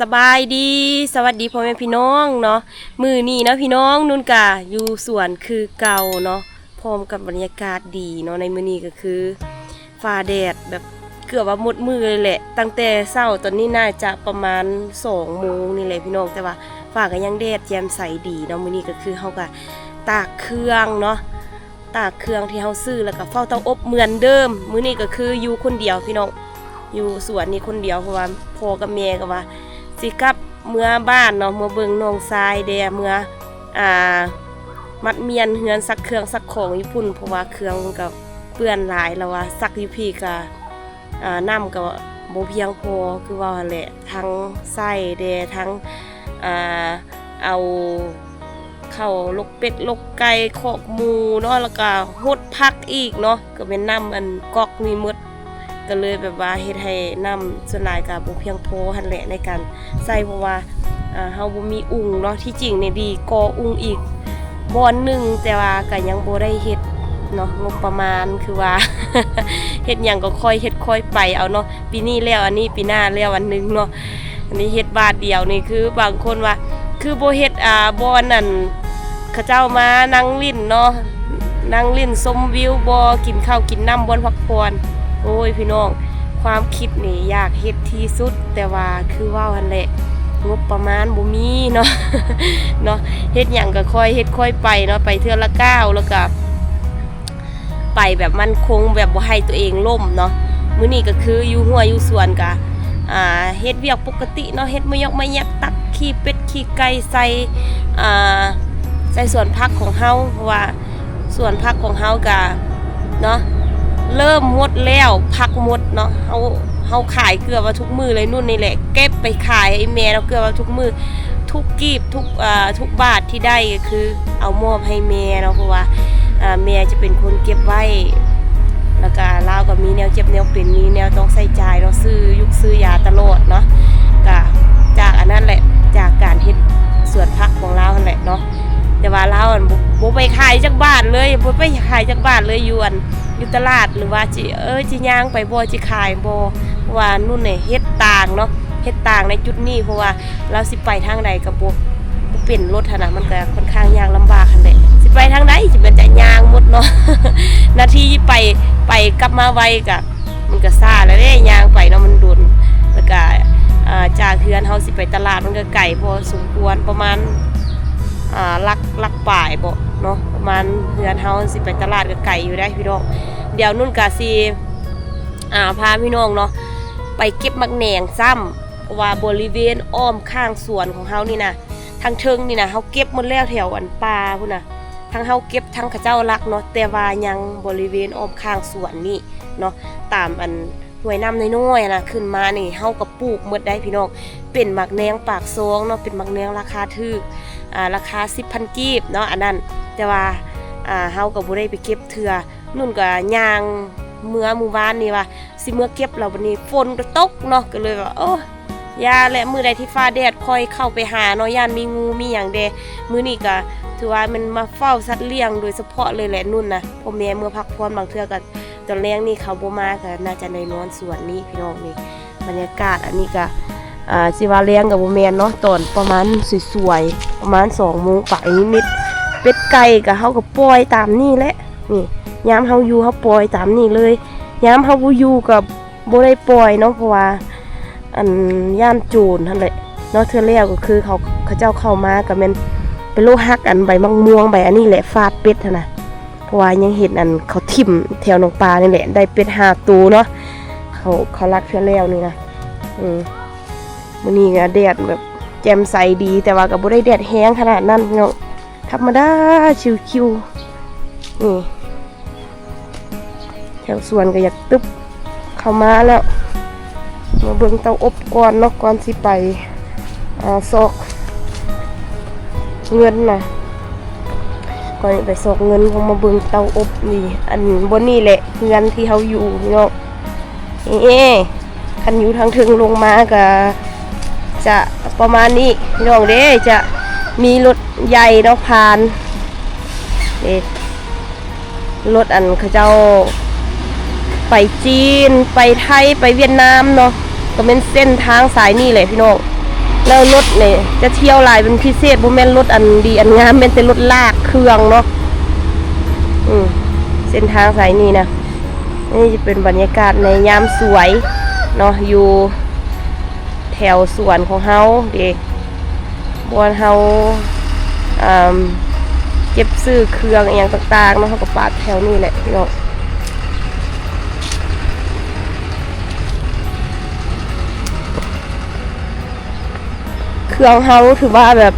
ສະບາຍດີ ສະຫວັດດີພໍ່ແມ່ພີ່ນ້ອງເນາະ. ມື້ນີ້ເນາະພີ່ນ້ອງ ນຸ່ນກະຢູ່ສວນຄືເກົ່າເນາະ ພ້ອມກັບບັນຍາກາດດີເນາະ. ໃນມື້ນີ້ກໍຄືຟ້າແດດແບບເກືອບວ່າໝົດມື້ເລີຍແຫຼະ ຕັ້ງແຕ່ເຊົ້າ ຕອນນີ້ໜ້າຈະປະມານສອງໂມງນີ້ແຫຼະພີ່ນ້ອງ ແຕ່ວ່າຟ້າກໍຍັງແດດແຈ່ມໃສດີເນາະ. ມື້ນີ້ກໍຄືເຮົາກໍຕາກເຄື່ອງເນາະ ຕາກເຄື່ອງທີ່ເຮົາຊື້ ແລ້ວກໍເຝົ້າເຕົາອົບເໝືອນເດີມ. ມື້ນີ້ກໍຄືຢູ່ຄົນດຽວພີ່ນ້ອງ ຢູ່ສວນນີ້ຄົນດຽວ ເພາະວ່າພໍ່ກັບແມ່ກໍວ່າຊິກັບເມືອບ້ານເນາະ ເມືອເບິ່ງນ້ອງຊາຍແດ່ ເມືອ ອ່າ ມັດມ້ຽນເຮືອນ ຊັກເຄື່ອງຊັກຂອງຢູ່ພຸ້ນ ເພາະວ່າເຄື່ອງມັນກໍເປື້ອນຫຼາຍ ແລ້ວວ່າຊັກຢູ່ພີ້ກໍ ອ່າ ນ້ຳກໍບໍ່ພຽງພໍ ຄືເວົ້າຫັ້ນແຫຼະ ທັງໃຊ້ແດ່ ທັງ ອ່າ ເອົາເຂົ້າລົກເປັດລົກໄກ່ ຄອກໝູເນາະ ແລ້ວກໍຫົດຜັກອີກເນາະ ກໍແມ່ນນ້ຳອັນກອກນີ້ໝົດ ກໍເລີຍແບບວ່າເຮັດໃຫ້ນ້ຳສ່ວນຫຼາຍກໍບໍ່ພຽງພໍຫັ້ນແຫຼະ ໃນການໃຊ້ ເພາະວ່າ ອ່າ ເຮົາບໍ່ມີອຸ່ງເນາະ. ທີ່ຈິງນີ້ດີກໍ່ອຸ່ງອີກບ່ອນໜຶ່ງ ແຕ່ວ່າກໍຍັງບໍ່ໄດ້ເຮັດເນາະ ງົບປະມານ ຄືວ່າ ເຮັດຫຍັງກໍຄ່ອຍເຮັດຄ່ອຍໄປເອົາເນາະ ປີນີ້ແລ້ວອັນນີ້ ປີໜ້າແລ້ວອັນໜຶ່ງເນາະ. ອັນນີ້ເຮັດບາດດຽວນີ້ ຄືບາງຄົນວ່າ ຄືບໍ່ເຮັດ ອ່າ ບ່ອນນັ້ນ ເຂົາເຈົ້າມານັ່ງຫຼິ້ນເນາະ ນັ່ງຫຼິ້ນຊົມວິວບໍ ກິນເຂົ້າກິນນ້ຳ ບ່ອນພັກຜ່ອນ. ໂອ້ຍ ພີ່ນ້ອງ ຄວາມຄິດນີ້ຢາກເຮັດທີ່ສຸດ ແຕ່ວ່າຄືເວົ້າຫັ້ນແຫຼະ ງົບປະມານບໍ່ມີເນາະ ເນາະ. ເຮັດຫຍັງກໍຄ່ອຍເຮັດຄ່ອຍໄປເນາະ ໄປເທື່ອລະກ້າວ ແລ້ວກໍ ໄປແບບໝັ້ນຄົງ ແບບບໍ່ໃຫ້ຕົວເອງລົ້ມເນາະ. ມື້ນີ້ກໍຄືຢູ່ຮົ້ວຢູ່ສວນກະ ອ່າ ເຮັດວຽກປົກກະຕິເນາະ ເຮັດມາຢອກມາແຢກ ຕັກຂີ້ເປັດຂີ້ໄກ່ໃສ່ ອ່າ ໃສ່ສວນຜັກຂອງເຮົາ ເພາະວ່າສວນຜັກຂອງເຮົາກະເນາະ ເລີ່ມໝົດແລ້ວ ຜັກໝົດເນາະ. ເຮົາ ເຮົາຂາຍເກືອບວ່າທຸກມື້ເລີຍ ນຸ່ນນີ້ແຫຼະ ເກັບໄປຂາຍໃຫ້ແມ່ເນາະ ເກືອບວ່າທຸກມື້ ທຸກກີບ ທຸກ ເອີ ທຸກບາດທີ່ໄດ້ກໍຄືເອົາມອບໃຫ້ແມ່ເນາະ ເພາະວ່າ ເອີ ແມ່ຈະເປັນຄົນເກັບໄວ້ ແລ້ວກະລາວກໍມີແນວເຈັບແນວເປັນ ມີແນວຕ້ອງໃຊ້ຈ່າຍເນາະ ຊື້ຍຸກຊື້ຢາຕະຫຼອດເນາະ. ກະຈາກອັນນັ້ນແຫຼະ ຈາກການເຮັດສວນຜັກຂອງລາວຫັ້ນແຫຼະເນາະ ແຕ່ວ່າລາວ ອັນ ບໍ່ ບໍ່ໄປຂາຍຈັກບາດເລີຍ ບໍ່ໄປຂາຍຈັກບາດເລີຍ ຢູ່ ອັນ ຢູ່ຕະຫຼາດ ຫຼືວ່າຊິ ເອີ ຊິຍ່າງໄປບໍ່ ຊິຂາຍບໍ່ ເພາະວ່ານຸ່ນນີ້ເຮັດຕ່າງເນາະ ເຮັດຕ່າງໃນຈຸດນີ້ ເພາະວ່າ ລາວຊິໄປທາງໃດກໍບໍ່ ບໍ່ເປັນລົດຫັ້ນນະ ມັນກໍຄ່ອນຂ້າງຍາກລຳບາກຫັ້ນແຫຼະ ຊິໄປທາງໃດ ຊິແມ່ນຈະຍ່າງໝົດເນາະ. ນາທີໄປ ໄປກັບມາໄວກະ ມັນກະຊ້າແລ້ວເດ້ ຍ່າງໄປເນາະ ມັນດົນ ແລ້ວກະ ອ່າ ຈາກເຮືອນເຮົາຊິໄປຕະຫຼາດ ມັນກະໄກພໍສົມຄວນ ປະມານ ອ່າ ຫຼັກ ຫຼັກປາຍບໍເນາະ ປະມານເຮືອນເຮົາຊິໄປຕະຫຼາດກະໄກຢູ່ໄດ໋ພີ່ນ້ອງ. ດຽວນຸ່ນກະຊິ ອ່າ ພາພີ່ນ້ອງເນາະ ໄປເກັບໝາກແໜງຊ້ຳ ເພາະວ່າບໍລິເວນອ້ອມຂ້າງສວນຂອງເຮົານີ້ນະ ທາງເທິງນີ້ນະ ເຮົາເກັບໝົດແລ້ວ ແຖວອັນປ່າພຸ້ນນະ ທັງເຮົາເກັບ ທັງເຂົາເຈົ້າລັກເນາະ ແຕ່ວ່າຍັງບໍລິເວນອ້ອມຂ້າງສວນນີ້ເນາະ ຕາມອັນຫ້ວຍນ້ຳນ້ອຍໆຫັ້ນນະ ຂຶ້ນມານີ້ ເຮົາກໍປູກໝົດໄດ໋ພີ່ນ້ອງ. ເປັນໝາກແໜງປາກຊ່ອງເນາະ ເປັນໝາກແໜງລາຄາຖືກ ອ່າ ລາຄາສິບພັນກີບເນາະ ອັນນັ້ນ ແຕ່ວ່າ ອ່າ ເຮົາກໍບໍ່ໄດ້ໄປເກັບເທື່ອ ນຸ່ນກໍຍ່າງເມືອມື້ວານນີ້ວ່າ ຊິເມືອເກັບ ແລ້ວບັດນີ້ຝົນກໍຕົກເນາະ ກໍເລີຍວ່າ ໂອ້ ຢ່າແຫຼະ ມື້ໃດທີ່ຟ້າແດດຄ່ອຍເຂົ້າໄປຫາເນາະ ຢ້ານມີງູມີຫຍັງແດ່. ມື້ນີ້ກໍຖືວ່າແມ່ນມາເຝົ້າສັດລ້ຽງໂດຍສະເພາະເລີຍແຫຼະນຸ່ນນະ ພໍ່ແມ່ເມືອພັກຜ່ອນ ບາງເທື່ອກໍຕອນແລງນີ້ເຂົາບໍ່ມາ ກໍໜ້າຈະໄດ້ນອນສວນນີ້ພີ່ນ້ອງ. ນີ້ບັນຍາກາດ ອັນນີ້ກໍ ອ່າ ຊິວ່າແລງກໍບໍ່ແມ່ນເນາະ ຕອນປະມານສວຍໆ ປະມານສອງໂມງປາຍນິດໆ ເປັດໄກ່ກໍ ເຮົາກໍປ່ອຍຕາມນີ້ແຫຼະ. ນີ້ ຍາມເຮົາຢູ່ເຮົາປ່ອຍຕາມນີ້ເລີຍ ຍາມເຮົາບໍ່ຢູ່ກໍບໍ່ໄດ້ປ່ອຍເນາະ ເພາະວ່າ ອັນ ຢ້ານໂຈນຫັ້ນແຫຼະເນາະ. ເທື່ອແລ້ວກໍຄືເຂົາ ເຂົາເຈົ້າເຂົ້າມາກໍແມ່ນໄປໂລະຫັກອັນໃບໝາກມ່ວງໃບອັນນີ້ແຫຼະ ຟາດເປັດຫັ້ນນະ ເພາະວ່າຍັງເຫັນອັນເຂົາຖິ້ມແຖວໜອງປານີ້ແຫຼະ ໄດ້ເປັດຫ້າໂຕເນາະ ເຂົາ ເຂົາລັກເທື່ອແລ້ວນີ້ນະ. ອື ມື້ນີ້ກໍແດດແບບແຈ່ມໃສດີ ແຕ່ວ່າກໍບໍ່ໄດ້ແດດແຮງຂະໜາດນັ້ນພີ່ນ້ອງ ທຳມະດາຊິວໆ. ນີ້ ແຖວສວນກໍຢາກຕຶບເຂົ້າມາແລ້ວ ມາເບິ່ງເຕົາອົບກ່ອນເນາະ ກ່ອນຊິໄປ ອ່າ ຊອກເງິນນະ ກ່ອນໄປຊອກເງິນ ຕ້ອງມາເບິ່ງເຕົາອົບນີ້. ອັນ ບ່ອນນີ້ແຫຼະເຮືອນທີ່ເຮົາຢູ່ພີ່ນ້ອງ. ເອ ຄັນຢູ່ທາງເທິງລົງມາກໍຈະປະມານນີ້ພີ່ນ້ອງເດ້ ຈະມີລົດໃຫຍ່ເນາະຜ່ານ ເດ້ ລົດອັນເຂົາເຈົ້າໄປຈີນ ໄປໄທ ໄປຫວຽດນາມເນາະ ກໍແມ່ນເສັ້ນທາງສາຍນີ້ແຫຼະພີ່ນ້ອງ. ແລ້ວລົດນີ້ຈະທ່ຽວຫຼາຍເປັນພິເສດ, ບໍ່ແມ່ນລົດອັນດີອັນງາມ, ແມ່ນແຕ່ລົດລາກເຄື່ອງເນາະ. ອືມ ເສັ້ນທາງສາຍນີ້ນະ. ນີ້ຈະເປັນບັນຍາກາດໃນຍາມສວຍເນາະ, ຢູ່ແຖວສວນຂອງເຮົາເດ, ບ່ອນເຮົາ ເອີ່ມ ເກັບຊື້ເຄື່ອງອີ່ຫຍັງຕ່າງໆເນາະ, ເຮົາກໍປາກແຖວນີ້ແຫຼະພີ່ນ້ອງ. ເຄື່ອງເຮົາຖືວ່າແບບ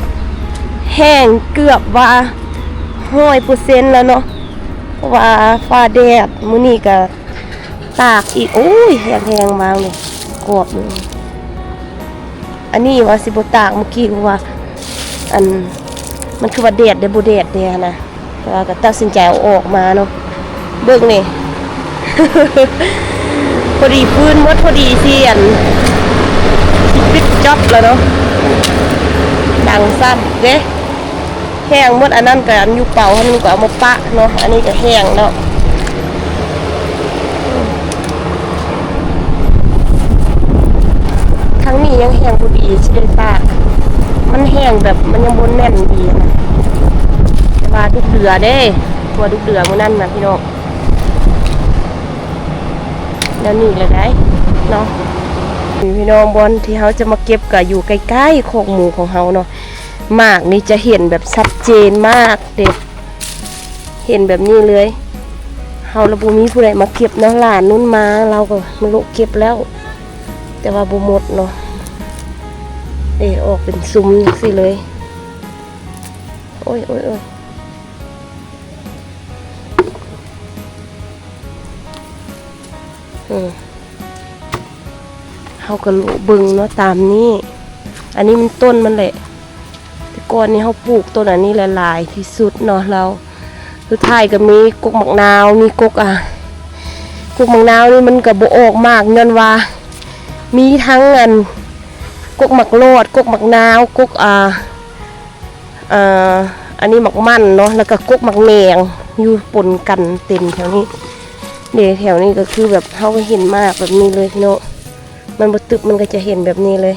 ແຫ້ງເກືອບວ່າຮ້ອຍເປີເຊັນແລ້ວເນາະ, ເພາະວ່າຟ້າແດດ. ມື້ນີ້ກະຕາກອີກ, ໂອ້ຍ ແຫ້ງໆ ວາງນີ້ກອບເລີຍ. ອັນນີ້ວ່າຊິບໍ່ຕາກມື້ກີ້ ເພາະວ່າ ອັນ ມັນຄືວ່າແດດເດ ບໍ່ແດດເດຫັ້ນນະ. ແຕ່ວ່າກໍຕັດສິນໃຈເອົາອອກມາເນາະ. ເບິ່ງນີ້ ພໍດີຟື້ນໝົດ, ພໍດີຊິ ອັນ ຊິປິດຈັອບແລ້ວເນາະ. ດັງຊັ້ນເດ້ ແຫ້ງໝົດ. ອັນນັ້ນກໍ ອັນຢູ່ເປົາຫັ້ນ ມັນກໍເອົາມາປະເນາະ. ອັນນີ້ກໍແຫ້ງເນາະ. ທາງນີ້ຍັງແຫ້ງບໍ່ດີ ຊິໄດ້ຕາກ, ມັນແຫ້ງແບບ ມັນຍັງບໍ່ແໜ້ນດີນະ. ແຕ່ວ່າດຸກເດືອເດ້, ກວ່າດຸກເດືອມື້ນັ້ນນະພີ່ນ້ອງ. ແນວນີ້ລະໄດ໋ເນາະ. ນີ້ພີ່ນ້ອງ, ບ່ອນທີ່ເຮົາຈະມາເກັບກໍຢູ່ໃກ້ໆຄອກໝູຂອງເຮົາເນາະ. ໝາກນີ້ຈະເຫັນແບບຊັດເຈນມາກເດ້. ເຫັນແບບນີ້ເລີຍ. ເຮົາລະບໍ່ມີຜູ້ໃດມາເກັບເນາະ, ຫຼານນຸ່ນມາ ລາວກໍມາໂລະເກັບແລ້ວ, ແຕ່ວ່າບໍ່ໝົດເນາະ. ເອ ອອກເປັນຊຸມຈັ່ງຊີ້ເລີຍ. ໂອ້ຍ ໂອ້ຍ ໂອ້ຍ. ເອີ ເຮົາກໍໂລະເບິ່ງເນາະ ຕາມນີ້. ອັນນີ້ມັນຕົ້ນມັນແຫຼະ. ແຕ່ກ່ອນນີ້ເຮົາປູກຕົ້ນອັນນີ້ແຫຼະຫຼາຍທີ່ສຸດເນາະ. ແລ້ວສຸດທ້າຍກໍມີກົກໝາກນາວ, ມີກົກ ອ່າ ກົກໝາກນາວນີ້ມັນກໍບໍ່ອອກໝາກ ຍ້ອນວ່າມີທັງ ອັນ ກົກໝາກຫຼອດ, ກົກໝາກນາວ, ກົກ ອ່າ ອ່າ ອັນນີ້ໝາກມັນເນາະ, ແລ້ວກໍກົກໝາກແໜງຢູ່ປົນກັນເຕັມແຖວນີ້ເດ້. ແຖວນີ້ກໍຄືແບບເຮົາກໍເຫັນໝາກແບບນີ້ເລີຍພີ່ນ້ອງ, ມັນບໍ່ຕຶບ ມັນກໍຈະເຫັນແບບນີ້ເລີຍ.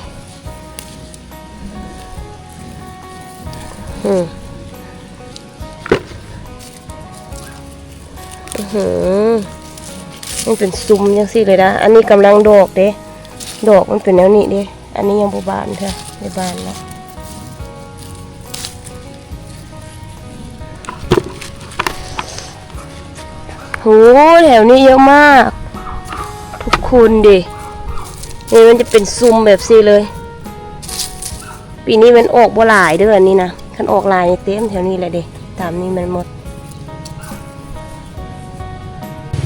ອືມ ອືຫື ມັນເປັນຊຸມຈັ່ງຊີ້ເລີຍນະ. ອັນນີ້ກຳລັງດອກເດ້, ດອກມັນເປັນແນວນີ້ເດ້. ອັນນີ້ຍັງບໍ່ບານເທື່ອ, ໄດ້ບານແລ້ວ. ໂຫ ແຖວນີ້ເຍອະມາກທຸກຄົນເດ. ນີ້ມັນຈະເປັນຊຸມແບບຊີ້ເລີຍ. ປີນີ້ມັນອອກບໍ່ຫຼາຍເດີ ອັນນີ້ນະ. ຄັນອອກຫຼາຍນີ້ເຕັມແຖວນີ້ແຫຼະເດ. ຕາມນີ້ແມ່ນໝົດ.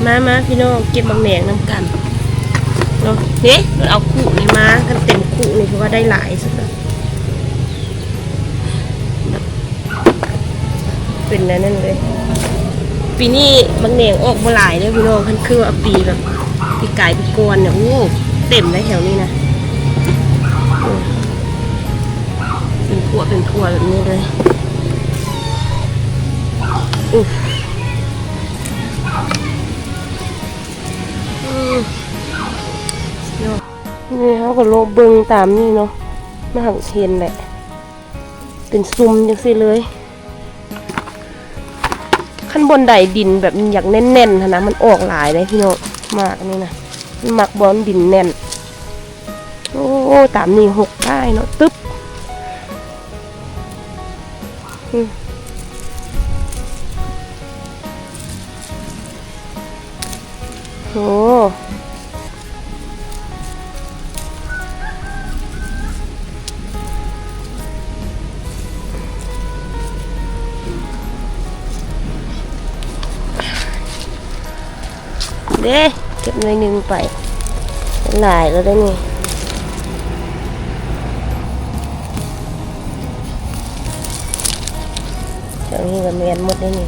ມາ ມາ ພີ່ນ້ອງ ເກັບໝາກແໜງນຳກັນເນາະ. ເດ້ ເອົາຄຸນີ້ມາ, ຄັນເຕັມຄຸນີ້ຖືວ່າໄດ້ຫຼາຍສຸດລະ. ເປັນແນວນັ້ນເລີຍ. ປີນີ້ໝາກແໜງອອກບໍ່ຫຼາຍເດີພີ່ນ້ອງ, ຄັນຄືວ່າປີແບບປີກາຍປີກ່ອນນີ້ ໂອ້ ເຕັມເລີຍແຖວນີ້ນະ. ເປັນພົວເປັນພົວແບບນີ້ເລີຍ. ອຸ້ ອືມ ນີ້ເຮົາກໍໂລະເບິ່ງຕາມນີ້ເນາະ, ມັນຫັກເຫັນແຫຼະ ເປັນຊຸມຈັ່ງຊີ້ເລີຍ. ຄັນບ່ອນໃດດິນແບບຢາກແໜ້ນໆຫັ້ນນະ ມັນອອກຫຼາຍເດ້ພີ່ນ້ອງ. ໝາກນີ້ນະ ມັນມັກບ່ອນດິນແໜ້ນ. ໂອ້ ຕາມນີ້ຫົກຫຼາຍເນາະ. ຕຶບ ອືມ ໂອ້ ເດ້ ເກັບໜ້ອຍໜຶ່ງໄປ ຫຼາຍແລ້ວເດ້ນີ້. ແຖວນີ້ກໍແມ່ນໝົດເດ້ນີ້.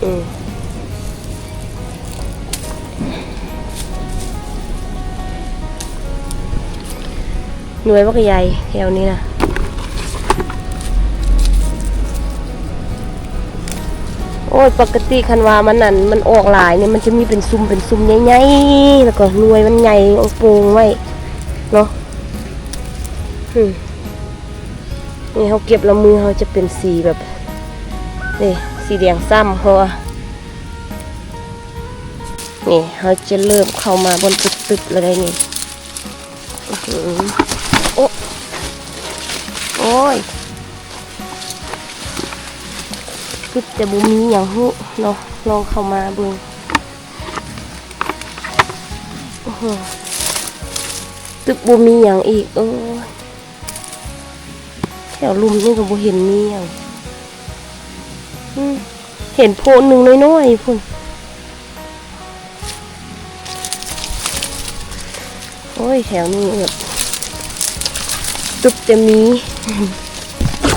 ອືມ ໜ່ວຍບັກໃຫຍ່ແຖວນີ້ນະ. ໂອ້ ໂອ້ຍ ປົກກະຕິຄັນວ່າມັນນັ້ນ ມັນອອກຫຼາຍນີ້ ມັນຈະມີເປັນຊຸ່ມເປັນຊຸ່ມໃຫຍ່ໆ ແລ້ວກໍໜ່ວຍມັນໃຫຍ່ໂປ່ງໄວ້ເນາະ. ອືມ ນີ້ເຮົາເກັບແລ້ວມືເຮົາຈະເປັນສີແບບ ນີ້ ສີແດງຊ້ຳ ເພາະວ່າ ນີ້ເຮົາຈະເລີ່ມເຂົ້າມາບ່ອນຕຶບໆ ແລ້ວໄດ໋ນີ້. ອື ໂອ້ ໂອ້ຍ ຕຶບແຕ່ບໍ່ມີຫຍັງຮູ້ເນາະ ລອງເຂົ້າມາເບິ່ງ. ອື ຕຶບບໍ່ມີຫຍັງອີກ ໂອ້ຍ ແຖວລຸ່ມນີ້ກໍບໍ່ເຫັນມີຫຍັງ ອື ເຫັນໂພນໜຶ່ງນ້ອຍໆ ພຸ້ນ. ໂອ້ຍ ແຖວນີ້ແບບຕຶບແຕ່ມີ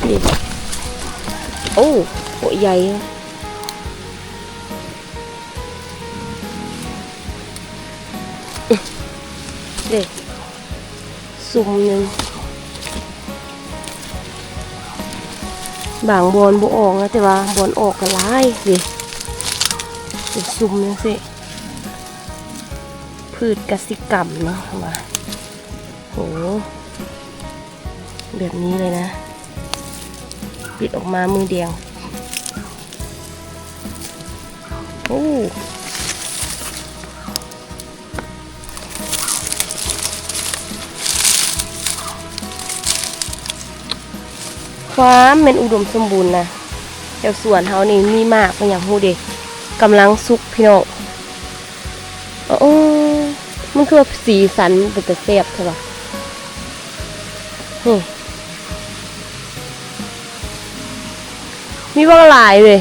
ນີ້ ໂອ້ ໂພນໃຫຍ່ ເດ້ ຊຸ່ມໜຶ່ງ ບາງບ່ອນບໍ່ອອກນະ ແຕ່ວ່າບ່ອນອອກກໍຫຼາຍເດ້ ເປັນຊຸ່ມຈັ່ງຊີ້ ພືດກະສິກຳເນາະ ວ່າ ໂຫ ແບບນີ້ເລີຍນະ ປິດອອກມາມືດຽວ ໂອ້. ຄວາມແມ່ນອຸດົມສົມບູນນະ ແຖວສວນເຮົານີ້ມີໝາກ ມີຫຍັງຮູ້ເດ ກຳລັງສຸກພີ່ນ້ອງ. ໂອ້ ມັນຄືວ່າສີສັນມັນເປັນຕາແຊບແທ້ວະ ນີ້. ມີບັກຫຼາຍເວີຍ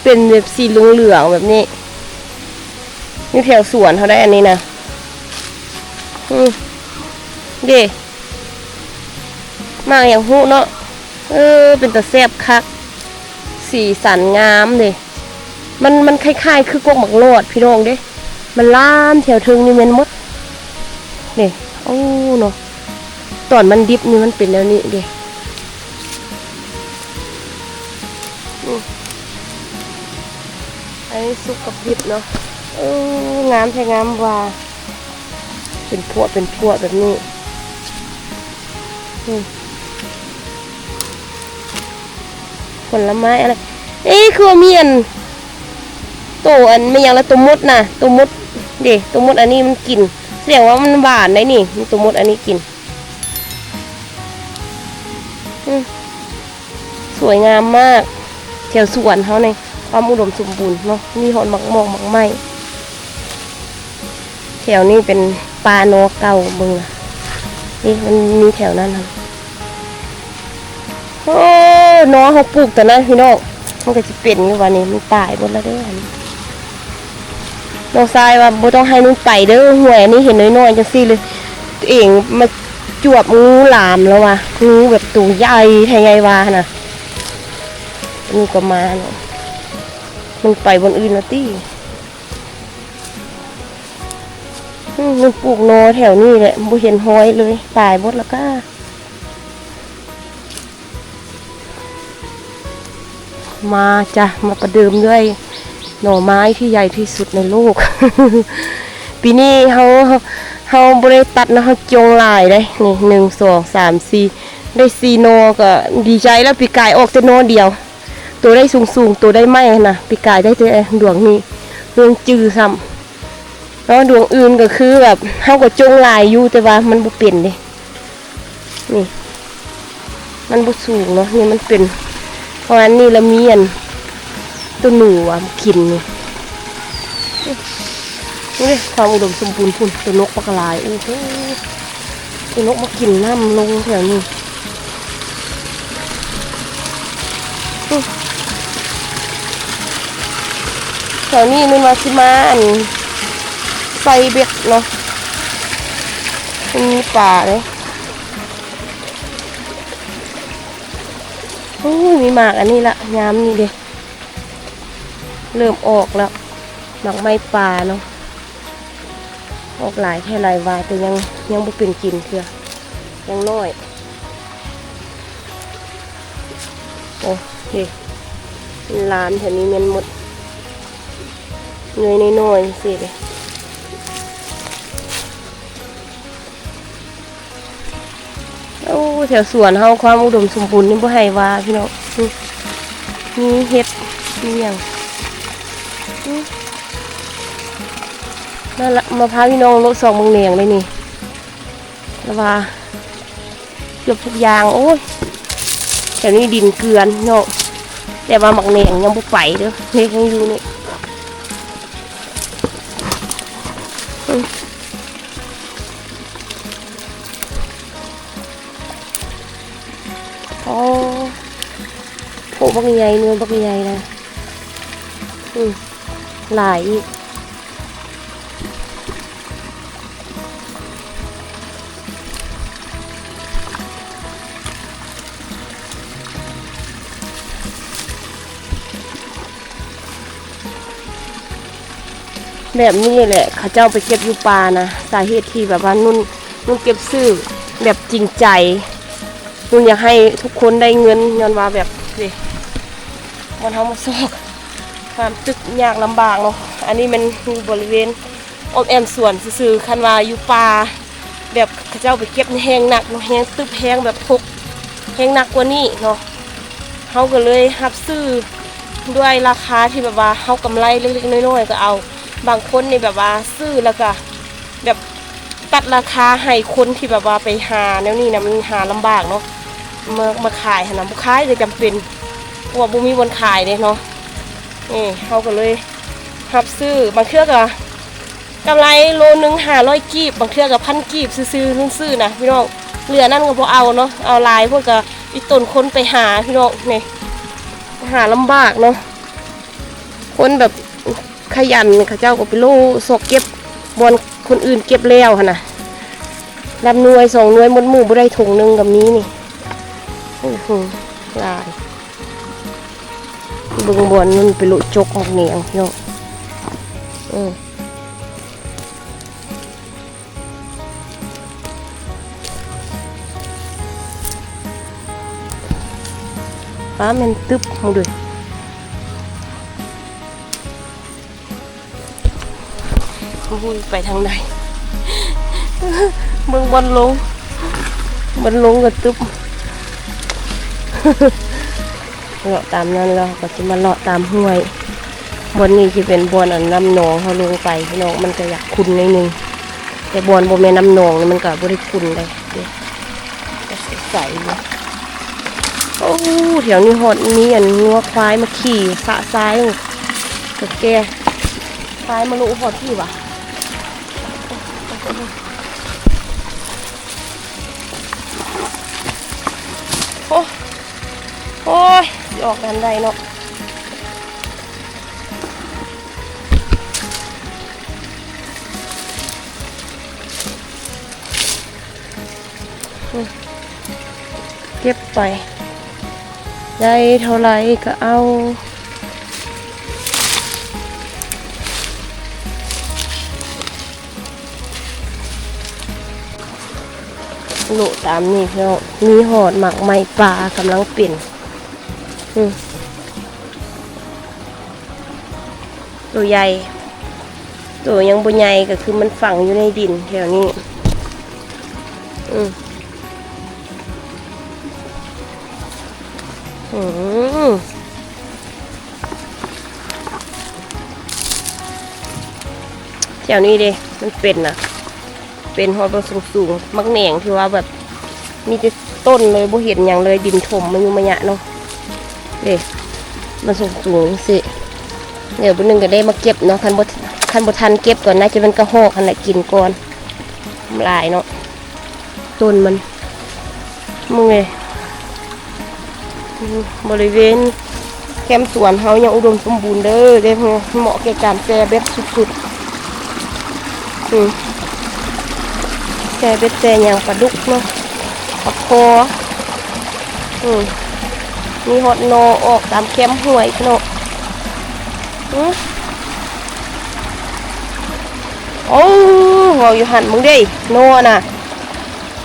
ເປັນແບບສີເຫຼືອງໆ ແບບນີ້ ຢູ່ແຖວສວນເຮົາໄດ໋ ອັນນີ້ນະ ອື ເດ້ ໝາກຫຍັງຮູ້ເນາະ ເອີ ເປັນຕາແຊບຄັກ ສີສັນງາມເດ້ ມັນ ມັນຄ້າຍໆ ຄືກົກໝາກຫຼອດພີ່ນ້ອງເດ້ ມັນລາມແຖວເທິງນີ້ແມ່ນໝົດ ນີ້ ໂອ້ ເນາະ. ຕອນມັນດິບນີ້ມັນເປັນແນວນີ້ເດ້ ອື ອັນນີ້ສຸກກັບດິບເນາະ ເອີ ງາມແທ້ງາມວ່າ ເປັນພວກເປັນພວກແບບນີ້ ອື ຜົນລະໄມ້ອະໄລ ເອີ ຄືວ່າມີອັນ ໂຕອັນແມ່ນຫຍັງລະ ໂຕມົດນະ ໂຕມົດເດ້ ໂຕມົດອັນນີ້ມັນກິນ ສະແດງວ່າມັນຫວານໄດ໋ນີ້ ມີໂຕມົດອັນນີ້ກິນ. ອື ສວຍງາມມາກ ແຖວສວນເຮົານີ້ ຄວາມອຸດົມສົມບູນເນາະ ມີຮອດໝາກໝອກໝາກໄມ້ ແຖວນີ້ເປັນປ່າໜໍ່ເກົ່າ ເບິ່ງນະ ນີ້ມັນມີແຖວນັ້ນຫັ້ນ ໂອ້ ໜໍ່ເຮົາປູກຕອນນັ້ນພີ່ນ້ອງ ມັນກໍຊິເປັນຢູ່ວ່ານີ້ ມັນຕາຍໝົດແລ້ວເດ້ ອັນນີ້ ນ້ອງຊາຍວ່າບໍ່ຕ້ອງໃຫ້ມັນໄປເດີ ຫ້ວຍ ອັນນີ້ເຫັນນ້ອຍໆ ຈັ່ງຊີ້ເລີຍ ຕົວເອງມາຈວບງູຫຼາມແລ້ວວ່າ ງູແບບໂຕໃຫຍ່ແທ້ໃຫຍ່ວ່າຫັ້ນນະ ນີ້ກໍມາເນາະ ມັນໄປບ່ອນອື່ນແລ້ວຕິ ອື ມັນປູກໜໍ່ແຖວນີ້ແຫຼະ ບໍ່ເຫັນຮອຍເລີຍ ຕາຍໝົດແລ້ວກະ. ມາຈ້ະ ມາປະເດີມດ້ວຍໜໍ່ໄມ້ທີ່ໃຫຍ່ທີ່ສຸດໃນໂລກ ປີນີ້ເຮົາ ເຮົາບໍ່ໄດ້ຕັດເນາະ ເຮົາຈົ່ງຫຼາຍເດ້ ນີ້ ໜຶ່ງ ສອງ ສາມ ສີ່ ໄດ້ສີ່ໜໍ່ ກໍດີໃຈແລ້ວ ປີກາຍອອກແຕ່ໜໍ່ດຽວ ໂຕໄດ້ສູງໆ ໂຕໄດ້ໄມ້ຫັ້ນນະ ປີກາຍໄດ້ແຕ່ດວງນີ້ ດວງຈື່ຊ້ຳເນາະ ດວງອື່ນກໍຄືແບບ ເຮົາກໍຈົ່ງຫຼາຍຢູ່ ແຕ່ວ່າມັນບໍ່ເປັນເດ້. ນີ້ ມັນບໍ່ສູງເນາະ ນີ້ມັນເປັນ ເພາະອັນນີ້ລະມີອັນ ໂຕໜູວ່າມາກິນນີ້ ນີ້ເດ້ ຄວາມອຸດົມສົມບູນພຸ້ນ ໂຕນົກບັກຫຼາຍ ໂອ້ໂຫ ໂຕນົກມາກິນນ້ຳລົງແຖວນີ້ ອື ແຖວນີ້ແມ່ນວ່າຊິມາອັນ ໃສ່ເບັດເນາະ ມັນມີປາເດ້. ໂອ້ຍ ມີໝາກອັນນີ້ລະ ຍາມນີ້ເດ້ ເລີ່ມອອກແລ້ວ ໝາກໄມ້ປ່າເນາະ ອອກຫຼາຍແທ້ຫຼາຍວ່າ ແຕ່ຍັງ ຍັງບໍ່ເປັນກິນເທື່ອ ຍັງນ້ອຍ ໂອ້ ເດ້. ຫຼານແຖວນີ້ແມ່ນໝົດ ເງີຍນ້ອຍໆ ຈັ່ງຊີ້ເດ້. ໂອ້ ແຖວສວນເຮົາຄວາມອຸດົມສົມບູນນີ້ບໍ່ໃຫ້ວ່າພີ່ນ້ອງ. ອື ມີເຫັດ ມີຫຍັງ. ອື ມາລະ ມາພາພີ່ນ້ອງເລາະຊອກເບິ່ງແໜງເດ້ນີ້ ລະວ່າເກືອບທຸກຢ່າງ. ໂອ້ຍ ແຖວນີ້ດິນເກືອນເນາະ ແຕ່ວ່າໝາກແໜງຍັງບໍ່ໄປເດີ້ ເຮັດຍັງຢູ່ນີ້. ອື ໂອ້ ໂພ ບັກໃຫຍ່ ໜ່ວຍບັກໃຫຍ່ນະ. ອື ຫຼາຍອີກ. ແບບນີ້ແຫຼະ ເຂົາເຈົ້າໄປເກັບຢູ່ປ່ານະ. ສາເຫດທີ່ແບບວ່ານຸ່ນ ນຸ່ນເກັບຊື້ແບບຈິງໃຈ ນຸ່ນຢາກໃຫ້ທຸກຄົນໄດ້ເງິນ ຍ້ອນວ່າແບບ ເດ້ ບ່ອນເຮົາມາຊອກ ຄວາມທຸກຍາກລຳບາກເນາະ. ອັນນີ້ແມ່ນຢູ່ບໍລິເວນອ້ອມແອ້ມສວນຊື່ໆ. ຄັນວ່າຢູ່ປ່າ ແບບເຂົາເຈົ້າໄປເກັບແຮງໜັກເນາະ ແຮງຕຶບ ແຮງແບບພົກ ແຮງໜັກກວ່ານີ້ເນາະ. ເຮົາກໍເລີຍຮັບຊື້ດ້ວຍລາຄາທີ່ແບບວ່າເຮົາກຳໄລເລັກໆນ້ອຍໆກໍເອົາ. ບາງຄົນນີ້ແບບວ່າຊື້ແລ້ວກໍແບບຕັດລາຄາໃຫ້ຄົນທີ່ແບບວ່າໄປຫາແນວນີ້ນະ ມັນຫາລຳບາກເນາະ. ມາ ມາຂາຍຫັ້ນນະ ບໍ່ຂາຍກໍຈຳເປັນ ເພາະວ່າບໍ່ມີບ່ອນຂາຍເດ້ເນາະ. ນີ້ເຮົາກໍເລີຍຮັບຊື້ ບາງເທື່ອກໍ ກຳໄລໂລໜຶ່ງຫ້າຮ້ອຍກີບ ບາງເທື່ອກໍພັນກີບຊື່ໆ ລຸ້ນຊື້ນະພີ່ນ້ອງ. ເຫຼືອນັ້ນກໍບໍ່ເອົາເນາະ ເອົາຫຼາຍໂພດກໍອີ່ຕົນຄົນໄປຫາພີ່ນ້ອງ. ນີ້ ຫາລຳບາກເນາະ ຄົນແບບຂະຫຍັນ ເຂົາເຈົ້າກໍໄປໂລຊອກເກັບບ່ອນຄົນອື່ນເກັບແລ້ວຫັ້ນນະ. ນັບໜ່ວຍສອງໜ່ວຍໝົດໝູ່ບໍ່ໄດ້ຖົງໜຶ່ງກໍມີນີ້. ໂອ້ໂຫ ຫຼາຍ. ເບິ່ງບ່ອນມັນໄປໂລະຈົກໝາກແໜງພີ່ນ້ອງ. ເອີ ປ້າແມ່ນຕຶບໝູ່ເດີ້. ໂອ້ຍ ໄປທາງໃດ ເບິ່ງບ່ອນລົງ ບ່ອນລົງກໍຕຶບ. ເລາະຕາມນັ້ນແລ້ວ ເຮົາກໍຊິມາເລາະຕາມຫ້ວຍ. ບ່ອນນີ້ຊິເປັນບ່ອນອັນນ້ຳໜອງເຮົາລົງໄປພີ່ນ້ອງ. ມັນກໍຢາກຂຸ່ນໜ້ອຍໜຶ່ງ ແຕ່ບ່ອນບໍ່ແມ່ນນ້ຳໜອງນີ້ມັນກໍບໍ່ໄດ້ຂຸ່ນໃດ. ເດ້ ໃສຢູ່. ໂອ້ ແຖວນີ້ຮອດມີອັນງົວຄວາຍມາຂີ່ສະຊາຍ ກະແກ່ຄວາຍມາໂລະຮອດພີ້ຫວາ. ໂອ້ ໂອ້ຍ ຊິອອກທາງໃດເນາະ. ເກັບໄປ ໄດ້ເທົ່າໃດກໍເອົາ. ໂລະຕາມນີ້ພີ່ນ້ອງ ມີຮອດໝາກໄມ້ປ່າກຳລັງເປັນ. ອື ໂຕໃຫຍ່ ໂຕຍັງບໍ່ໃຫຍ່ກໍຄືມັນຝັງຢູ່ໃນດິນແຖວນີ້. ອື ອື ແຖວນີ້ເດ້ ມັນເປັນນະ ເປັນຮອດບ່ອນສູງໆ. ໝາກແໜງທີ່ວ່າແບບມີແຕ່ຕົ້ນເລີຍ ບໍ່ເຫັນຫຍັງເລີຍ ດິນຖົມມາຢູ່ມາຍະເນາະ. ເດ້ ມັນສູງໆຈັ່ງຊີ້. ດຽວມື້ໜຶ່ງກໍໄດ້ມາເກັບເນາະ. ຄັນບໍ່ ຄັນບໍ່ທັນເກັບກໍໜ້າຈະແມ່ນກະຮອກຫັ້ນແຫຼະ ກິນກ່ອນ. ຫຼາຍເນາະ ຕົ້ນມັນ. ເບິ່ງເດ້ ບໍລິເວນແຄມສວນເຮົາຍັງອຸດົມສົມບູນເດີ້ ເດ້ ເໝາະແກ່ການແຊ່ເບັດສຸດໆ. ອື ແຊ່ເບັດແຊ່ຫຍັງ ປາດຸກເນາະ ປາຄໍ. ອື ມີຮອດໜໍ່ອອກຕາມແຄມຫ້ວຍເນາະ. ອື ໂອ້ ເວົ້າຢູ່ຫັ້ນ ເບິ່ງເດ້ ໜໍ່ນະ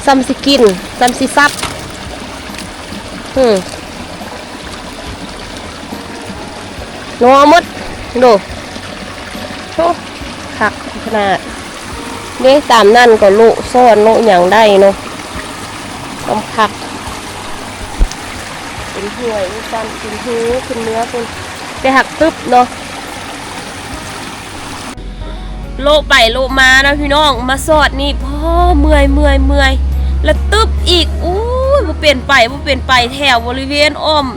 ສ່ຳຊິກິນ ສ່ຳຊິສັບ. ອື ໂ ໜໍ່ໝົດ ໂດ ໂອ້ ຄັກຂະໜາດເດ້. ຕາມນັ້ນກໍໂລະຊ້ອນໂລະຫຍັງໄດ້ເນາະ ຕ້ອງຄັກ. ເປັນຫ້ວຍຊັ້ນ ເປັນຮູຂຶ້ນເມືອພຸ້ນ ແຕ່ຫາກຕຶບເນາະ. ໂລະໄປໂລະມາເນາະພີ່ນ້ອງ ມາຊອດນີ້ ພໍເມື່ອຍ ເມື່ອຍ ເມື່ອຍ ລະຕຶບອີກ. ໂອ້ຍ ບໍ່ເປັນໄປ ບໍ່ເປັນໄປ. ແຖວບໍລິເວນອ້ອມ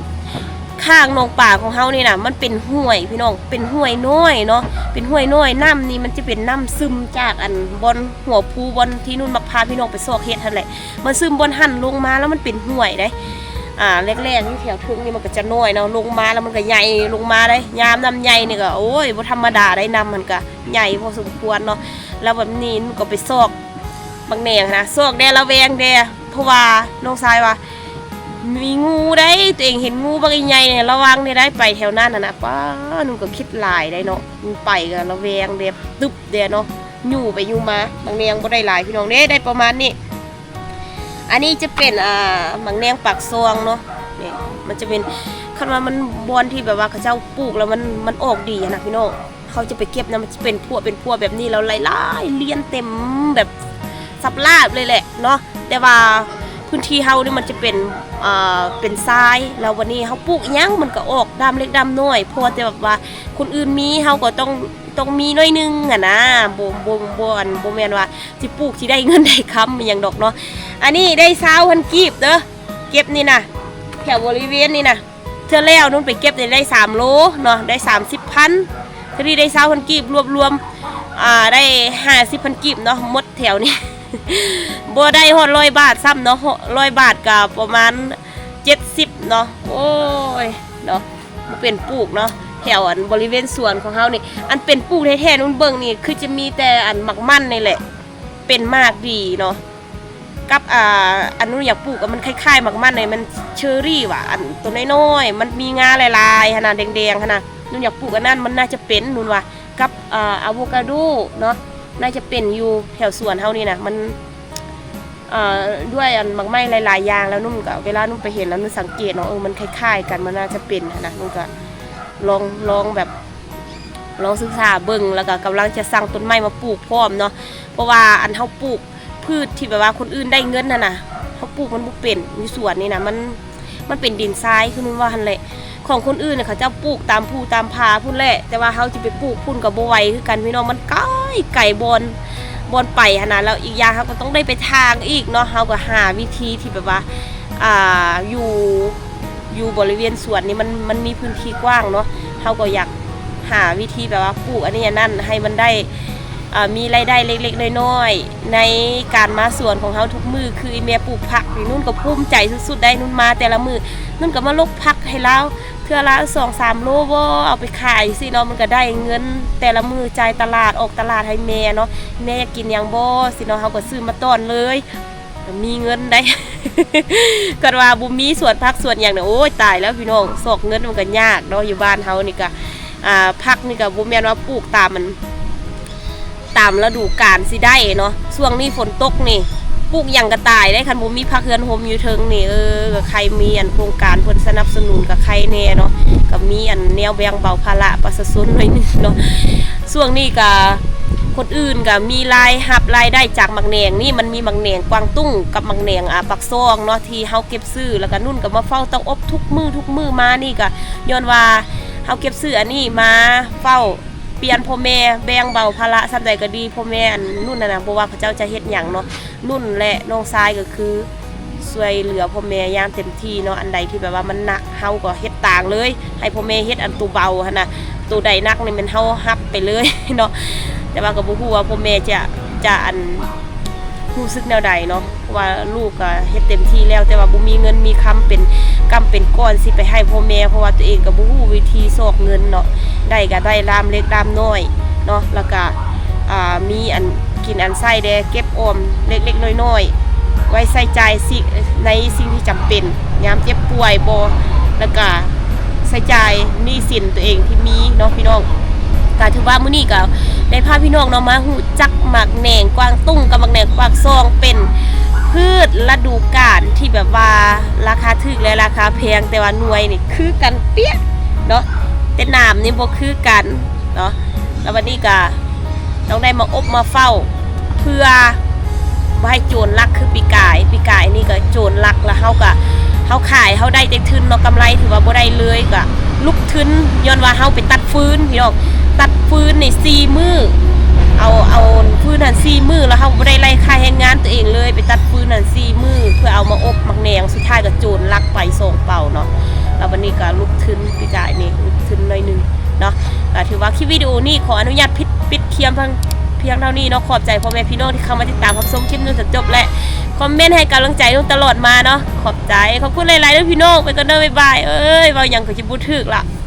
ຂ້າງໜອງປາຂອງເຮົານີ້ນະ ມັນເປັນຫ້ວຍພີ່ນ້ອງ ເປັນຫ້ວຍນ້ອຍເນາະ ເປັນຫ້ວຍນ້ອຍ. ນ້ຳນີ້ມັນຈະເປັນນ້ຳຊຶມຈາກ ອັນ ບ່ອນຫົວພູ ບ່ອນທີ່ນຸ່ນມັກພາພີ່ນ້ອງໄປຊອກເຫັດຫັ້ນແຫຼະ. ມັນຊຶມບ່ອນຫັ້ນລົງມາ ແລ້ວມັນເປັນຫ້ວຍເດ້. ອ່າ ແລ້ງໆຢູ່ແຖວເທິງນີ້ມັນກໍຈະນ້ອຍເນາະ ລົງມາແລ້ວມັນກໍໃຫຍ່ລົງມາເດ້. ຍາມນ້ຳໃຫຍ່ນີ້ກໍ ໂອ້ຍ ບໍ່ທຳມະດາໄດ້ ນ້ຳມັນກໍໃຫຍ່ພໍສົມຄວນເນາະ. ແລ້ວແບບນີ້ມັນກໍໄປຊອກບັກແໜງນະ ຊອກແດ່ລະແວງແດ່ ເພາະວ່ານ້ອງຊາຍວ່າ ມີງູໄດ໋ ຕົວເອງເຫັນງູບັກໃຫຍ່ໆ ລະວັງແດ່ໄດ໋ ໄປແຖວນັ້ນຫັ້ນນະ. ປ້າ ນຸ່ນກໍຄິດຫຼາຍໄດ໋ເນາະ ມັນໄປກໍລະແວງແດ່ ຕຶບແດ່ເນາະ. ຍູ້ໄປຍູ້ມາ ບັກແໜງບໍ່ໄດ້ຫຼາຍພີ່ນ້ອງເດ້ ໄດ້ປະມານນີ້. ອັນນີ້ຈະເປັນ ອ່າ ໝາກແໜງປາກຊ່ອງເນາະ. ນີ້ມັນຈະເປັນ ຄັນວ່າມັນບ່ອນທີ່ແບບວ່າເຂົາເຈົ້າປູກແລ້ວມັນ ມັນອອກດີຫັ້ນນະພີ່ນ້ອງ ເຮົາຈະໄປເກັບນະ ມັນຈະເປັນພວກ ເປັນພວກແບບນີ້ ແລ້ວຫຼາຍໆລຽນເຕັມແບບສັບລາບເລີຍແຫຼະເນາະ. ແຕ່ວ່າພື້ນທີ່ເຮົານີ້ມັນຈະເປັນ ອ່າ ເປັນຊາຍ ແລ້ວບັດນີ້ເຮົາປູກອີ່ຫຍັງມັນກໍອອກດາມເລັກດາມນ້ອຍ ເພາະວ່າແຕ່ແບບວ່າຄົນອື່ນມີ ເຮົາກໍຕ້ອງ ຕ້ອງມີໜ້ອຍໜຶ່ງຫັ້ນນະ. ບໍ່ ບໍ່ ບໍ່ ອັນ ບໍ່ແມ່ນວ່າ ຊິປູກຊິໄດ້ເງິນໄດ້ຄຳອີ່ຫຍັງດອກເນາະ. ອັນນີ້ໄດ້ຊາວພັນກີບເດີ ເກັບນີ້ນະ ແຖວບໍລິເວນນີ້ນະ. ເທື່ອແລ້ວນຸ່ນໄປເກັບໄດ້ສາມໂລເນາະ ໄດ້ສາມສິບພັນ ເທື່ອນີ້ໄດ້ຊາວພັນກີບ ລວບລວມ ອ່າ ໄດ້ຫ້າສິບພັນກີບເນາະ ໝົດແຖວນີ້ ບໍ່ໄດ້ຮອດຮ້ອຍບາດຊ້ຳເນາະ ຮ້ອຍບາດກໍປະມານເຈັດສິບເນາະ. ໂອ້ຍເນາະ ບໍ່ເປັນປູກເນາະ ແຖວ ອັນ ບໍລິເວນສວນຂອງເຮົານີ້. ອັນເປັນປູກແທ້ໆນຸ່ນເບິ່ງນີ້ ຄືຈະມີແຕ່ ອັນ ໝາກມັນນີ້ແຫຼະ ເປັນໝາກດີເນາະ ກັບ ອ່າ ອັນນຸ່ນຢາກປູກ ມັນຄ້າຍໆໝາກມັນນີ້ ມັນເຊີຣີຫວາ ອັນໂຕນ້ອຍໆ ມັນມີງາຫຼາຍໆຫັ້ນນະ ແດງໆຫັ້ນນະ. ນຸ່ນຢາກປູກອັນນັ້ນ ມັນໜ້າຈະເປັນ ນຸ່ນວ່າ ກັບ ອ່າ ອາໂວກາໂດເນາະ ໜ້າຈະເປັນຢູ່ແຖວສວນເຮົານີ້ນະ. ມັນ ເອີ ດ້ວຍອັນໝາກໄມ້ຫຼາຍໆຢ່າງ ແລ້ວນຸ່ນກໍ ເວລານຸ່ນໄປເຫັນແລ້ວນຸ່ນສັງເກດເນາະ ເອີ ມັນຄ້າຍໆກັນ ມັນໜ້າຈະເປັນຫັ້ນນະ. ນຸ່ນກໍລອງ ລອງແບບ ລອງສຶກສາເບິ່ງ ແລ້ວກໍກຳລັງຈະສັ່ງຕົ້ນໄມ້ມາປູກພ້ອມເນາະ ເພາະວ່າອັນເຮົາປູກພືດທີ່ແບບວ່າຄົນອື່ນໄດ້ເງິນຫັ້ນນະ ເຮົາປູກມັນບໍ່ເປັນ ຢູ່ສວນນີ້ນະ ມັນ ມັນເປັນດິນຊາຍ ຄືນຸ່ນວ່າຫັ້ນແຫຼະ. ຂອງຄົນອື່ນນະ ເຂົາເຈົ້າປູກຕາມພູຕາມຜາພຸ້ນແຫຼະ ແຕ່ວ່າເຮົາຊິໄປປູກພຸ້ນກໍບໍ່ໄຫວຄືກັນພີ່ນ້ອງ ມັນໄກ ໄກບ່ອນ ບ່ອນໄປຫັ້ນນະ. ແລ້ວອີກຢ່າງເຮົາກໍຕ້ອງໄດ້ໄປຖາງອີກເນາະ ເຮົາກໍຫາວິທີທີ່ແບບວ່າ ອ່າ ຢູ່ ຢູ່ບໍລິເວນສວນນີ້ມັນ ມັນມີພື້ນທີ່ກວ້າງເນາະ ເຮົາກໍຢາກຫາວິທີແບບວ່າປູກອັນນີ້ອັນນັ້ນໃຫ້ມັນໄດ້ ອ່າ ມີລາຍໄດ້ເລັກໆນ້ອຍໆ ໃນການມາສວນຂອງເຮົາທຸກມື້. ຄືອີ່ແມ່ປູກຜັກນີ້ ນຸ່ນກໍພູມໃຈສຸດໆໄດ໋ ນຸ່ນມາແຕ່ລະມື້ ນຸ່ນກໍມາຫຼົກຜັກໃຫ້ລາວ ເທື່ອລະສອງສາມໂລບໍ່ ເອົາໄປຂາຍຊີ້ເນາະ ມັນກໍໄດ້ເງິນແຕ່ລະມື້ ຈ່າຍຕະຫຼາດ ອອກຕະຫຼາດໃຫ້ແມ່ເນາະ ແມ່ຢາກກິນຫຍັງບໍ່ຊີ້ເນາະ ເຮົາກໍຊື້ມາຕ້ອນເລີຍ ມີເງິນໄດ໋. ຄັນວ່າບໍ່ມີສວນຜັກສວນຫຍັງນີ້ ໂອ້ຍ ຕາຍແລ້ວພີ່ນ້ອງ ຊອກເງິນມັນກໍຍາກເນາະ ຢູ່ບ້ານເຮົານີ້ກະ ອ່າ ຜັກນີ້ກະບໍ່ແມ່ນວ່າປູກຕາມ ອັນ ຕາມລະດູການຊິໄດ້ເນາະ. ຊ່ວງນີ້ຝົນຕົກນີ້ ປູກຫຍັງກໍຕາຍເດ້ ຄັນບໍ່ມີຜັກເຮືອນໂຮມຢູ່ເທິງນີ້ ເອີ ກໍໃຄ່ມີ ອັນ ໂຄງການເພິ່ນສະໜັບສະໜູນກໍໄຄ່ແດ່ເນາະ ກໍມີ ອັນ ແນວແບ່ງເບົາພາລະປະຊາຊົນໜ້ອຍໜຶ່ງເນາະ. ຊ່ວງນີ້ກໍຄົນອື່ນກໍມີລາຍຮັບລາຍໄດ້ຈາກໝາກແໜງນີ້ ມັນມີໝາກແໜງກວາງຕຸ້ງກັບໝາກແໜງ ອ່າ ປາກຊ່ອງເນາະ ທີ່ເຮົາເກັບຊື້ ແລ້ວກໍນຸ່ນກໍມາເຝົ້າເຕົ້າອົບທຸກມື້ ທຸກມື້ມານີ້ ກໍຍ້ອນວ່າເຮົາເກັບຊື້ອັນນີ້ມາເຝົ້າ ປ່ຽນພໍ່ແມ່ ແບ່ງເບົາພາລະສ່ຳໃດກໍດີ ພໍ່ແມ່ ອັນ ນຸ່ນຫັ້ນນະ ບໍ່ວ່າເຂົາເຈົ້າຈະເຮັດຫຍັງເນາະ ນຸ່ນ ແລະ ນ້ອງຊາຍກໍຄືຊ່ວຍເຫຼືອພໍ່ແມ່ຢ່າງເຕັມທີ່ເນາະ. ອັນໃດທີ່ແບບວ່າມັນໜັກ ເຮົາກໍເຮັດຕາງເລີຍ ໃຫ້ພໍ່ແມ່ເຮັດອັນໂຕເບົາຫັ້ນນະ ໂຕໃດໜັກນີ້ແມ່ນເຮົາຮັບໄປເລີຍເນາະ. ແຕ່ວ່າກໍບໍ່ຮູ້ວ່າພໍ່ແມ່ຈະ ຈະ ອັນ ຮູ້ສຶກແນວໃດເນາະ ເພາະວ່າລູກກໍເຮັດເຕັມທີ່ແລ້ວ ແຕ່ວ່າບໍ່ມີເງິນມີຄຳເປັນກຳເປັນກ້ອນຊິໄປໃຫ້ພໍ່ແມ່ ເພາະວ່າຕົວເອງກໍບໍ່ຮູ້ວິທີຊອກເງິນເນາະ ໄດ້ກໍໄດ້ລາມເລັກລາມນ້ອຍເນາະ ແລ້ວກໍ ອ່າ ມີອັນກິນອັນໃຊ້ແດ່ ເກັບອອມເລັກໆນ້ອຍໆ ໄວ້ໃຊ້ຈ່າຍ ໃນສິ່ງທີ່ຈຳເປັນ ຍາມເຈັບປ່ວຍບໍ ແລ້ວກໍໃຊ້ຈ່າຍໜີ້ສິນຕົວເອງທີ່ມີເນາະພີ່ນ້ອງ. ກໍຖືວ່າມື້ນີ້ກໍໄດ້ພາພີ່ນ້ອງເນາະ ມາຮູ້ຈັກໝາກແໜງກວາງຕຸ້ງກັບໝາກແໜງປາກຊ່ອງ ເປັນພືດລະດູການທີ່ແບບວ່າລາຄາຖືກ ແລະ ລາຄາແພງ ແຕ່ວ່າໜ່ວຍນີ້ຄືກັນເປະເນາະ. ແຕ່ໜາມນີ້ບໍ່ຄືກັນເນາະ. ແລ້ວບັດນີ້ກະຕ້ອງໄດ້ມາອົບມາເຝົ້າ ເພື່ອບໍ່ໃຫ້ໂຈນລັກຄືປີກາຍ. ປີກາຍນີ້ກໍໂຈນລັກ ແລ້ວເຮົາກໍ ເຮົາຂາຍ ເຮົາໄດ້ແຕ່ທຶນເນາະ ກຳໄລຖືວ່າບໍ່ໄດ້ເລີຍ. ກໍລຸກທຶນ ຍ້ອນວ່າເຮົາໄປຕັດຟືນ ພີ່ນ້ອງ, ຕັດຟືນນີ້ສີ່ມື້ ເອົາ ເອົາຟືນຫັ້ນສີ່ມື້ ແລ້ວເຮົາບໍ່ໄດ້ໄລ່ຄ່າແຮງງານຕົວເອງເລີຍ. ໄປຕັດຟືນຫັ້ນສີ່ມື້ ເພື່ອເອົາມາອົບໝາກແໜງ ສຸດທ້າຍກໍໂຈນລັກໄປສອງເປົາເນາະ. ແລ້ວບັດນີ້ກໍລຸກທຶນ ປີກາຍນີ້ລຸກທຶນໜ້ອຍໜຶ່ງເນາະ. ກໍຖືວ່າຄລິບວິດີໂອນີ້ຂໍອະນຸຍາດປິດ ປິດພຽງ ພຽງເທົ່ານີ້ເນາະ. ຂອບໃຈພໍ່ແມ່ພີ່ນ້ອງທີ່ເຂົ້າມາຕິດຕາມຮັບຊົມຄລິບຈົນຈົນຈົບ ແລະ ຄອມເມັນໃຫ້ກຳລັງໃຈນຸ່ງຕະຫຼອດມາເນາະ. ຂອບໃຈ ຂອບຄຸນຫຼາຍໆເດີພີ່ນ້ອງ. ໄປກ່ອນເດີ ບາຍບາຍ. ເອີຍ ເວົ້າຫຍັງກໍຊິບໍ່ຖືກລະ.